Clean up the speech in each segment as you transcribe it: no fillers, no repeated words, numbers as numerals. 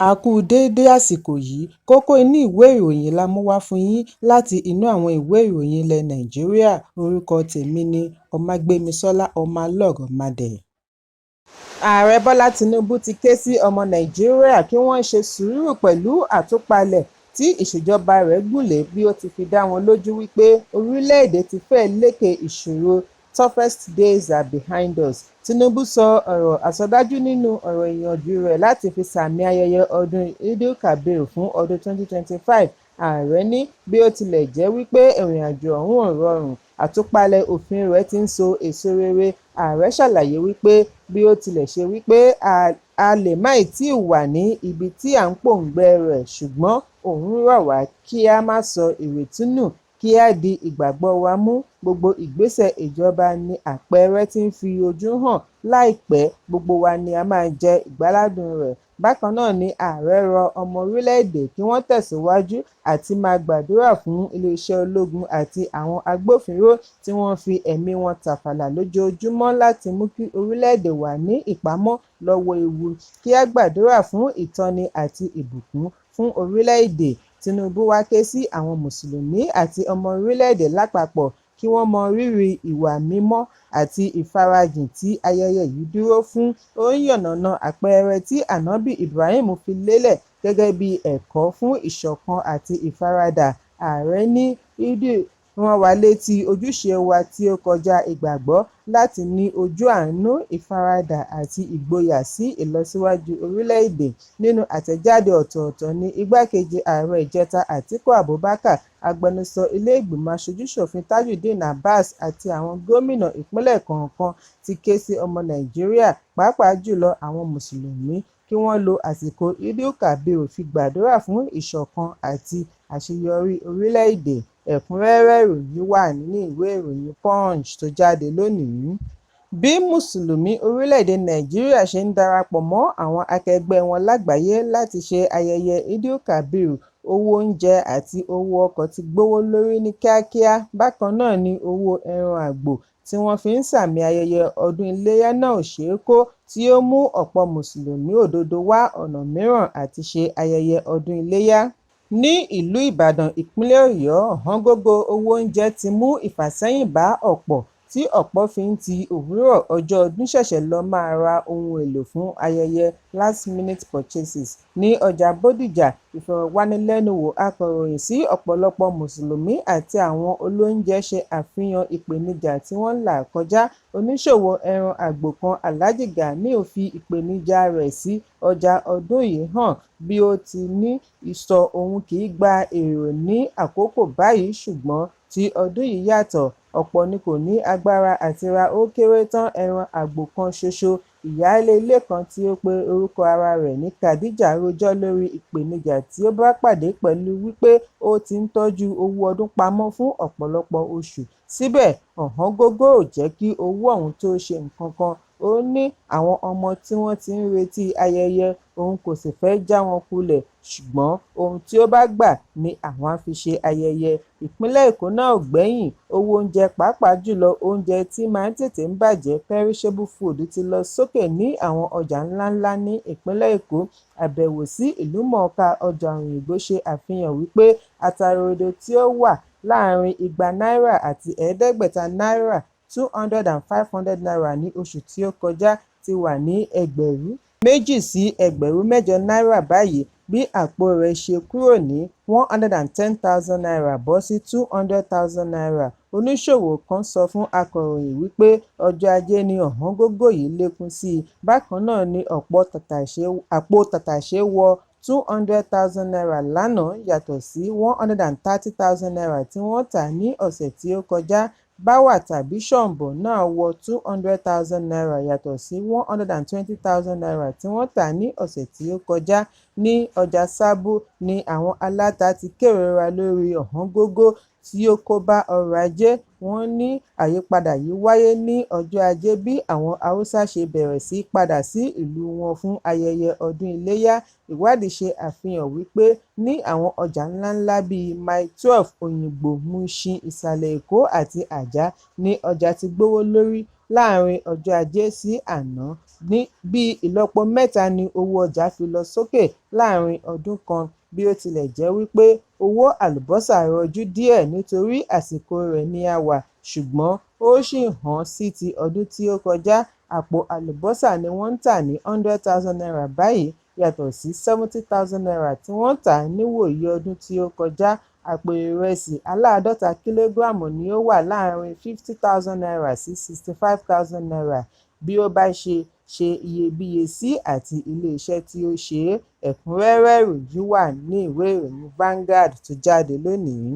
A kú déédé àsìkò yìí. Kókó inú ìwé ìròyìn la mú wá fún yín láti inú àwọn ìwé ìròyìn ilẹ̀ Nàìjíríà. Orúkọ tèmi ni Ọmágbémisọ́lá Ọmọlọ́rọ̀mádé. Ààrẹ Bọ́lá Tinubu ti ké sí ọmọ Nàìjíríà kí wọ́n ṣe sùúrù pẹ̀lú àtúpalẹ̀ tí ìṣèjọba rẹ̀ gùn lé, bí ó ti fi dá wọn lójú wípé orílẹ̀-èdè ti fẹ́ẹ̀ lékè ìṣòro, "toughest days are behind us". Tinubu sọ ọ̀rọ̀ àsọdájú nínú ọ̀rọ̀ ìyànjú rẹ̀ láti fi sààmì ayẹyẹ ọdún Eid-el-Kabir fún ọdún 2025. Ààrẹ ní bí ó tilẹ̀ jẹ́ wípé ìrìnàjò ọ̀hún ò rọrùn, àtúpalẹ̀ òfin rẹ̀ ti ń so èso rere. Ààrẹ ṣàlàyé wípé bí ó tilẹ̀ ṣe wípé a lè má ì tíì wà ní ibi tí à ń pòǹgbẹ rẹ̀, ṣùgbọ́n òun rọ̀ wá kí á má sọ ìrètí nù, kí á di ìgbàgbọ́ wa mú. Gbogbo ìgbésẹ̀ ìjọba ní àpẹẹrẹ tí ń fi ojú hàn, láìpẹ́ gbogbo wa ni a máa jẹ ìgbáládùn rẹ̀. Bákan náà ni ààrẹ rọ ọmọ orílẹ̀-èdè kí wọ́n tẹ̀síwájú àti máa gbàdúrà fún iléeṣẹ́ ológun àti àwọn agbófinró tí wọ́n fi ẹ̀mí wọn tàfàlà lójoojúmọ́ láti mú kí orílẹ̀-èdè wà ní ìpamọ́ lọ́wọ́ ewu, kí á gbàdúrà fún ìtọ́ni àti ìbùkún fún orílẹ̀-èdè. Tinubu wá ké sí àwọn Mùsùlùmí àti ọmọ orílẹ̀-èdè lápapọ̀ kí wọ́n mọ rírì ìwà mímọ́ àti ìfarajìn tí ayẹyẹ yìí dúró fún. Ó yànnàná àpẹẹrẹ tí Ànábì Ibrahim fi lélẹ̀ gẹ́gẹ́ bí ẹ̀kọ́ fún ìṣọ̀kan àti ìfaradà. Ààrẹ ní Eid rán wa létí ojúṣe wa tí ó kọjá ìgbàgbọ́ láti ní ojú àánú, ìfaradà àti ìgboyà sí ìlọsíwájú orílẹ̀-èdè. Nínú àtẹ̀jáde ọ̀tọ̀ọ̀tọ̀ ní igbákejì ààrẹ ìjẹta Atiku Abubakar, agbẹnusọ ilé ìgbìmọ̀ aṣojú-ṣòfin Tajudeen Abbas àti àwọn gómìnà ìpínlẹ̀ kọ̀ọ̀kan ti ké sí ọmọ Nàìjíríà, pàápàá jùlọ àwọn Mùsùlùmí, kí wọ́n lo àsìkò Eid-el-Kabir fi gbàdúrà fún ìṣọ̀kan àti àṣeyọrí orílẹ̀-èdè. Ẹ̀kúnrẹ́rẹ́ ìròyìn wà nínú ìwé ìròyìn Punch tó jáde lónìí. Bí Mùsùlùmí orílẹ̀-èdè Nàìjíríà ṣe ń darapọ̀ mọ́ àwọn akẹgbẹ́ wọn lágbàáyé láti ṣe ayẹyẹ Eid-el-Kabir, owó oúnjẹ àti owó ọkọ̀ ti gbówó lórí ní kíákíá. Bákan náà ni owó ẹran àgbò tí wọ́n fi ń sààmì ayẹyẹ ọdún Iléyá náà ò ṣeé kó, tí ó mú ọ̀pọ̀ Mùsùlùmí òdodo wá ọ̀nà mìíràn àti ṣe ayẹyẹ ọdún Iléyá. Ní ìlú Ìbàdàn, ìpínlẹ̀ Ọ̀yọ́, ọ̀wọ́ngógó owó oúnjẹ ti mú ìfàsẹ́yìn bá ọ̀pọ̀, tí ọ̀pọ̀ fi ń ti òwúrọ̀ ọjọ́ ọdún ṣẹ̀ṣẹ̀ lọ máa ra ohun èlò fún ayẹyẹ, last minute purchases, ní ọjà Bódìjà. Ìfọ̀rọ̀wánilẹ́nuwò akọ̀ròyìn sí ọ̀pọ̀lọpọ̀ Mùsùlùmí àti àwọn olóúnjẹ ṣe àfihàn ìpèníjà tí wọ́n ń là kọjá. Oníṣòwò ẹran àgbò kan, Alhaji Ganiu, fi ìpèníjà rẹ̀ sí ọjà ọdún yìí hàn bí ó ti ní ìsọ̀ òun kìí gba èrò ní àkókò báyìí, ṣùgbọ́n tí ọdún yìí yàtọ̀, ọ̀pọ̀ ni kò ní agbára àti ra ó kéré tán ẹran àgbò kan ṣoṣo. Ìyáálé ilé kan tí ó pe orúkọ ara rẹ̀ ní Khadija rojọ́ lórí ìpèníjà tí ó bá pàdé pẹ̀lú wípé ó ti ń tọ́jú owó ọdún pamọ́ fún ọ̀pọ̀lọpọ̀ oṣù, síbẹ̀ ọ̀wọ́ngógó ò jẹ́ kí owó ọ̀hún tó ṣe nǹkan kan. Ó ní àwọn ọmọ tí wọ́n ti ń retí ayẹyẹ, òun kò sì fẹ́ já wọn kulẹ̀, ṣùgbọ́n ohun tí ó bá gbà ni àwọn á fi ṣe ayẹyẹ. Ìpínlẹ̀ Èkó náà ò gbẹ́yìn, owó oúnjẹ pàápàá jùlọ oúnjẹ tí máa ń tètè bàjẹ́, perishable food, ti lọ sókè ní àwọn ọjà ńláńlá ní ìpínlẹ̀ Èkó. Àbẹ̀wò sí ìlúmọ̀ọ́ká ọjà Òyìngbò ṣe àfihàn wípé ata rodo tí ó wà láàárín igba náírà àti ẹ̀ẹ́dẹ́gbẹ̀ta náírà, ₦200 and ₦500, ní oṣù tí ó kọjá ti wà ní 2,000 sí 8,000 náírà báyìí, bí àpò rẹ̀ ṣe kúrò ní ₦110,000 bọ́ sí ₦200,000. Oníṣòwò kan sọ fún akọ̀ròyìn wípé ọjọ́ Ajé ni ọ̀wọ́ngógó yìí lékún sí i. Bákan náà ni àpò tàtàṣé wọ ₦200,000 lánàá, yàtọ̀ sí ₦130,000 tí wọ́n tà á ní ọ̀sẹ̀ tí ó kọjá. Báwà tàbí ṣọ̀ǹbọ̀ náà wọ ₦200,000, yàtọ̀ sí ₦120,000 tí wọ́n tà á ní ọ̀sẹ̀ tí ó kọjá. Ní ọjà Sábó ni àwọn aláta ti kérora lórí ọ̀wọ́ngógó tí ó kó bá ọrọ̀ ajé. Wọ́n ní àyípadà yìí wáyé ní ọjọ́ Ajé bí àwọn Haúsá ṣe bẹ̀rẹ̀ sí padà sí ìlú wọn fún ayẹyẹ ọdún Iléyá. Ìwádìí ṣe àfihàn wípé ní àwọn ọjà ńláńlá bíi Mile 12, Òyìngbò, Mushin, Ìsàlẹ̀ Èkó àti Ajah ní ọjà ti gbówó lórí. Láàárín ọjọ́ Ajé sí àná, ní bíi ìlọ́po mẹ́ta ni owó ọjà fi lọ sókè láàárín ọdún kan. Bí ó tilẹ̀ jẹ́ wí pé owó àlùbọ́sà rọjú díẹ̀ nítorí àsìkò rẹ̀ ni a wà, ṣùgbọ́n ó ṣì hán sí ti ọdún tí ó kọjá. Àpò àlùbọ́sà ni wọ́n ń tà ní ₦100,000 báyìí, yàtọ̀ sí ₦70,000 tí wọ́n tà á níwòyí ọdún tí ó kọjá. Àpò ìrẹsì 50 kìlógíráàmù ni ó wà láàárín ₦50,000 sí ₦65,000, bí ó bá ṣe ṣe iyebíye sí àti ilé-iṣẹ́ tí ó ṣe é. Ẹ̀kúnrẹ́rẹ́ ìròyìn wà ní ìwé ìròyìn Vanguard tó jáde lónìí.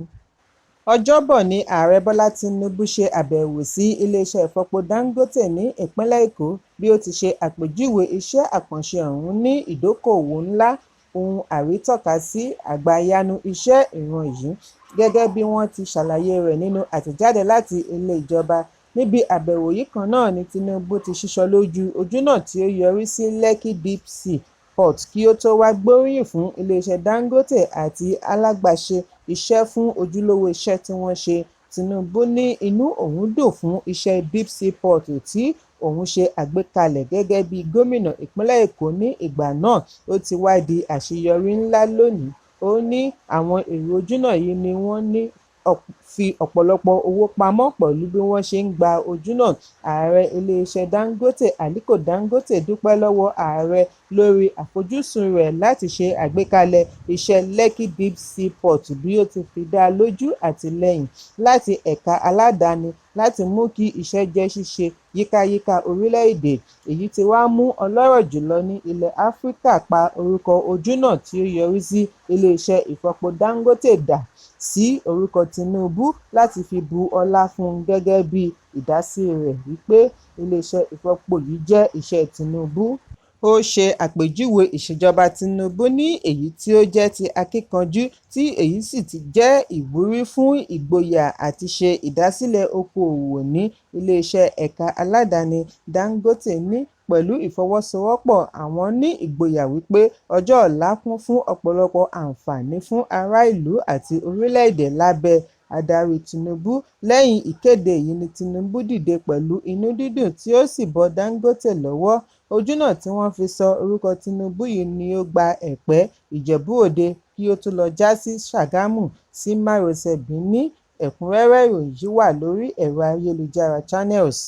Ọjọ́bọ̀ ni Ààrẹ Bọ́lá Tinubu ṣe àbẹ̀wò sí iléeṣẹ́ ìfọpo Dangote ní ìpínlẹ̀ Èkó bí ó ti ṣe àpèjúwe iṣẹ́ àkànṣe ọ̀hún ní ìdókòwò ńlá, ohun àrítọ́kasí àgbàyanu iṣẹ́ ìran yìí, gẹ́gẹ́ bí wọ́n ti ṣàlàyé rẹ̀ nínú àtẹ̀jáde láti ilé ìjọba. Níbi àbẹ̀wò yìí kan náà ni Tinubu ti sísọ lójú ojúnà tí ó yọrí sí Lekki Deep Sea Port kí ó tó wá gbóríyìn fún iléeṣẹ́ Dangote àti alágbàṣe iṣẹ́ fún ojúlówó iṣẹ́ tí wọ́n ṣe. Tinubu ní inú òun dùn fún iṣẹ́ Deep Sea Port tí òun ṣe àgbékalẹ̀ gẹ́gẹ́ bí gómìnà ìpínlẹ̀ Èkó ní ìgbà náà, ó ti wá di àṣeyọrí ńlá lónìí. Ó ní àwọn èrò ojúnà yìí ni wọ́n ń fi ọ̀pọ̀lọpọ̀ owó pamọ́ pẹ̀lú bí wọ́n ṣe ń gba ojúnà. Ààrẹ iléeṣẹ́ Dangote, Aliko Dangote, dúpẹ́ lọ́wọ́ ààrẹ lórí àfojúsùn rẹ̀ láti ṣe àgbékalẹ̀ iṣẹ́ Lekki Deep Sea Port bí ó ti fi dá lójú àtìlẹ́yìn láti ẹ̀ka aládàáni láti mú kí iṣẹ́ jẹ́ ṣíṣe yíkáyíká orílẹ̀-èdè. Èyí tí wá mú ọlọ́rọ̀ jùlọ ní ilẹ̀ Áfíríkà pa orúkọ ojúnà tí ó yọrí sí iléeṣẹ́ ìfọpo Dangote dà sí orúkọ Tinubu láti fi bu ọlá fún un gẹ́gẹ́ bí ìdásí rẹ̀ wí pé iléeṣẹ́ ìfọpo yìí jẹ́ iṣẹ́ Tinubu. Ó ṣe àpèjúwe ìṣèjọba Tinubu ní èyí tí ó jẹ́ ti akíkanjú tí èyí sì ti jẹ́ ìwúrí fún ìgboyà àti ṣe ìdásílẹ̀ okoòwò ní iléeṣẹ́ ẹ̀ka aládàáni. Dangote ní pẹ̀lú ìfọwọ́sowọ́pọ̀ àwọn ní ìgboyà wí pé ọjọ́ ọ̀la kún fún ọ̀pọ̀lọpọ̀ àǹfààní fún ará ìlú àti orílẹ̀-èdè lábẹ́ adarí Tinubu. Lẹ́yìn ìkéde yìí ni Tinubu dìde pẹ̀lú inú dídùn tí ó sì bọ Dangote lọ́wọ́. Ojúnà tí wọ́n fi sọ orúkọ Tinubu yìí ni ó gba Ẹ̀pẹ́, Ìjẹ̀bú Òde kí ó tó lọ já sí Ṣàgámù sí márosẹ̀ Benin. Ẹ̀kúnrẹ́rẹ́ ìròyìn yìí wà lórí ẹ̀rọ ayélujára Channels.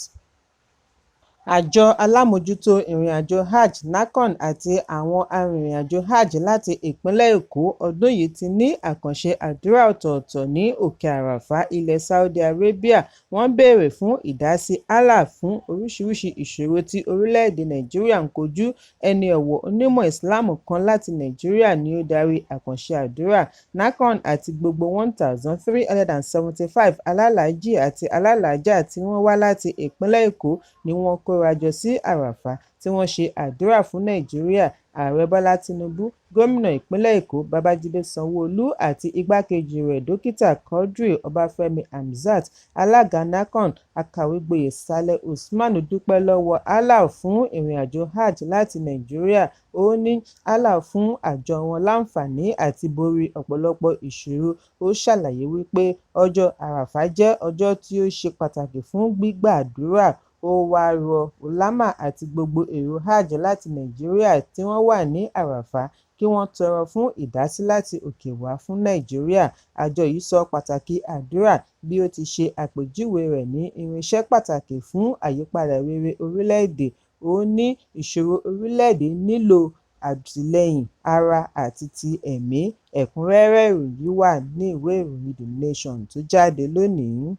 Àjọ alámòójútó ìrìnàjò Hajj (NAHCON) àti àwọn arìnrìn-àjò Hajj láti ìpínlẹ̀ Èkó ọdún yìí ti ní àkànṣe àdúrà ọ̀tọ̀ọ̀tọ̀ ní Òkè Àràfá ilẹ̀ Saudi Arabia. Wọ́n béèrè fún ìdásí Allah fún oríṣiríṣi ìṣòro tí orílẹ̀-èdè Nàìjíríà ń kojú. Ẹni ọ̀wọ̀ onímọ̀ Ìsìláàmù kan láti Nàìjíríà ni ó darí àkànṣe àdúrà. NAHCON àti gbogbo 1,375 alálàájì àti alálàájá tí wọ́n wá láti ìpínlẹ̀ Èkó ni wọ́n kóra jọ sí Àràfá tí wọ́n ṣe àdúrà fún Nàìjíríà. Ààrẹ Bọ́lá Tinubu, Gómìnà ìpínlẹ̀ Èkó Babájídé Sanwó-Olú àti igbákejì rẹ̀ Dókítà Quadri Ọbáfẹ́mi Hamzat. Alága NAHCON, Akàwégboyè Sálẹ̀ Usman dúpẹ́ lọ́wọ́ Allah fún ìrìnàjò Hajj láti Nàìjíríà. Ó ní Allah fún àjọ wọn láǹfààní àti borí ọ̀pọ̀lọpọ̀ ìṣòro. Ó ṣàlàyé wí pé ọjọ́ Àràfá jẹ́ ọjọ́ tí ó ṣe pàtàkì fún gbígbàdúrà. Ó wáá rọ Ulama àti gbogbo èrò Hajj láti Nàìjíríà tí wọ́n wà ní Àràfá kí wọ́n tọrọ fún ìdásí láti òkè wá fún Nàìjíríà. Àjọ yìí sọ pàtàkì àdúrà bí ó ti ṣe àpèjúwe rẹ̀ ní irinṣẹ́ pàtàkì fún àyípadà rere orílẹ̀-èdè. Ó ní ìṣòro orílẹ̀-èdè nílò àtìlẹ́yìn ara àti ti ẹ̀mí. Ẹ̀kúnrẹ́rẹ́ ìròyìn yìí wà ní ìwé ìròyìn The Nation tó jáde lónìí.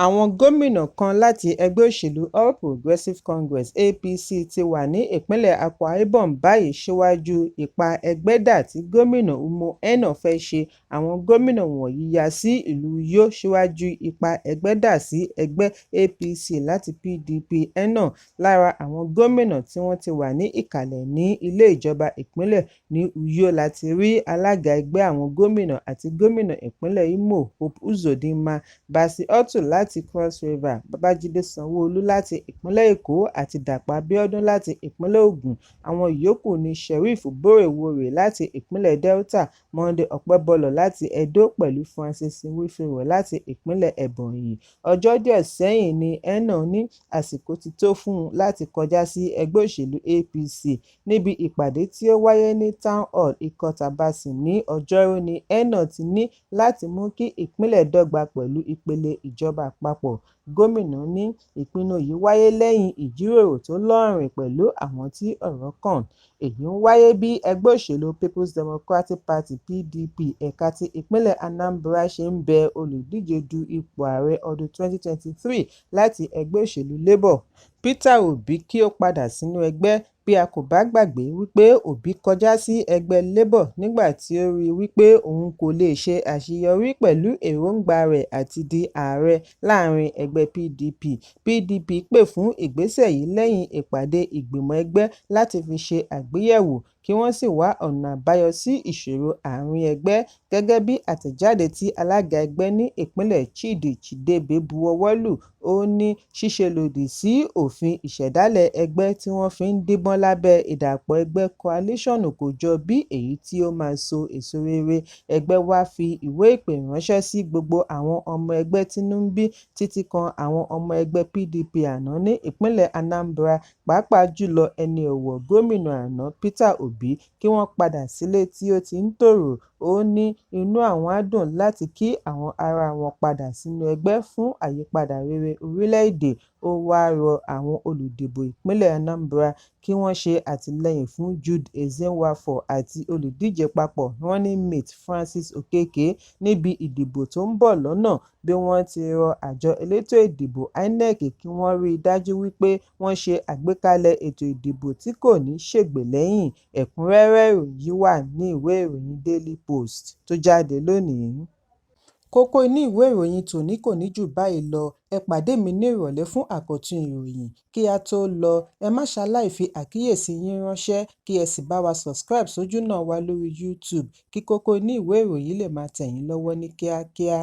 Àwọn gómìnà kan láti ẹgbẹ́ òṣèlú All Progressive Congress (APC) ti wà ní ìpínlẹ̀ Akwa Ibom báyìí síwájú ìpa-ẹgbẹ́-dà tí Gómìnà Umo Eno fẹ́ ṣe. Àwọn gómìnà wọ̀nyí yà sí ìlú Uyo síwájú ìpa-ẹgbẹ́-dà sí ẹgbẹ́ APC láti PDP Eno. Lára àwọn gómìnà tí wọ́n ti wà ní ìkàlẹ̀ ní ilé ìjọba ìpínlẹ̀ ní Uyo la ti rí alága ẹgbẹ́ àwọn gómìnà àti gómìnà ìpínlẹ̀ Imo Hope Uzodinma, Bassey Otu láti láti Cross River, Babájídé Sanwó-Olú láti ìpínlẹ̀ Èkó àti Dàpọ̀ Abíọ́dún láti ìpínlẹ̀ Ògùn. Àwọn yòókù ni Sheriff Oborevwori láti ìpínlẹ̀ Delta, Monday Okpebholo láti Edo pẹ̀lú Francis Nwifuru láti ìpínlẹ̀ Ebonyi. Ọjọ́ díẹ̀ sẹ́yìn ni Enoh ní àsìkò ti tó fún un láti kọjá sí ẹgbẹ́ òṣèlú APC. Níbi ìpàdé tí ó wáyé ní Town Hall, Ikot Abasi ní Ọjọ́rú ni Enoh ti ní láti mú kí ìpínlẹ̀ dọ́gba pẹ̀lú ìpele ìjọba àpapọ̀. Gómìnà ní ìpinnu yìí wáyé lẹ́yìn ìjíròrò tó lóòrìn pẹ̀lú àwọn tí ọ̀rọ̀ kàn. Èyí ń wáyé bí ẹgbẹ́ òṣèlú Peoples Democratic Party (PDP) ẹ̀ka ti ìpínlẹ̀ Anambra ṣe ń bẹ olùdíje du ipò ààrẹ ọdún 2023 láti ẹgbẹ́ òṣèlú Labour, Peter Obi kí ó padà sínú ẹgbẹ́. Bí a kò bá gbàgbé wípé Obi kọjá sí ẹgbẹ́ Labour nígbà tí ó ríi wípé òun kò lè ṣe àṣeyọrí pẹ̀lú èròńgbà rẹ̀ àti di ààrẹ láàrin ẹgbẹ́ PDP. PDP pè fún ìgbésẹ̀ yìí lẹ́yìn ìpàdé ìgbìmọ̀ ẹgbẹ́ láti fi ṣe àgbéyẹ̀wò kí wọ́n sì wá ọ̀nà àbáyọ sí ìṣòro àárín ẹgbẹ́. Gẹ́gẹ́ bí àtẹ̀jáde tí alága ẹgbẹ́ ní ìpínlẹ̀ Chidi Chidebe buwọ́ lù, ó ní ṣíṣe lòdì sí òfin ìṣẹ̀dálẹ̀ ẹgbẹ́ tí wọ́n fi ń díbọ́n lábẹ́ ìdàpọ̀ ẹgbẹ́ coalition kò jọ bí èyí tí ó máa so èso rere. Ẹgbẹ́ wá fi ìwé ìpè ránṣẹ́ sí gbogbo àwọn ọmọ ẹgbẹ́ tínú ń bí títí kan àwọn ọmọ ẹgbẹ́ PDP àná ní ìpínlẹ̀ Anambra, pàápàá jùlọ ẹni ọ̀wọ̀ gómìnà àná Peter Obi kí wọ́n padà sílé tí ó ti ń tòrò. Ó ní inú àwọn á dùn láti kí àwọn ará wọn padà sínú ẹgbẹ́ fún àyípadà rere orílẹ̀-èdè. Ó wáá rọ àwọn olùdìbò ìpínlẹ̀ Anambra kí wọ́n ṣe àtìlẹ́yìn fún Jude Ezenwafor àti olùdíje papọ̀ running mate Francis Okeke níbi ìdìbò tó ń bọ̀ lọ́nà bí wọ́n ti rọ àjọ elétò ìdìbò INEC kí wọ́n rí i dájú wípé wọ́n ṣe àgbékalẹ̀ ètò ìdìbò tí kò ní sẹ́gbẹ́ lẹ́yìn. Ẹ̀kúnrẹ́rẹ́ ìròyìn yìí wà ní ìwé ìròyìn Daily Post tó jáde lónìí. Kókó inú ìwé ìròyìn tòní kò ní jù báyìí lọ. Ẹ pàdé mi ní ìrọ̀lẹ́ fún àkọ́tún ìròyìn. Kí á tó lọ, ẹ má ṣaláì fi àkíyèsí yín ránṣẹ́ kí ẹ sì bá wa subscribe sójúnà wa lórí YouTube kí kókó inú ìwé ìròyìn lè máa tẹ̀ yín lọ́wọ́ ní kíákíá.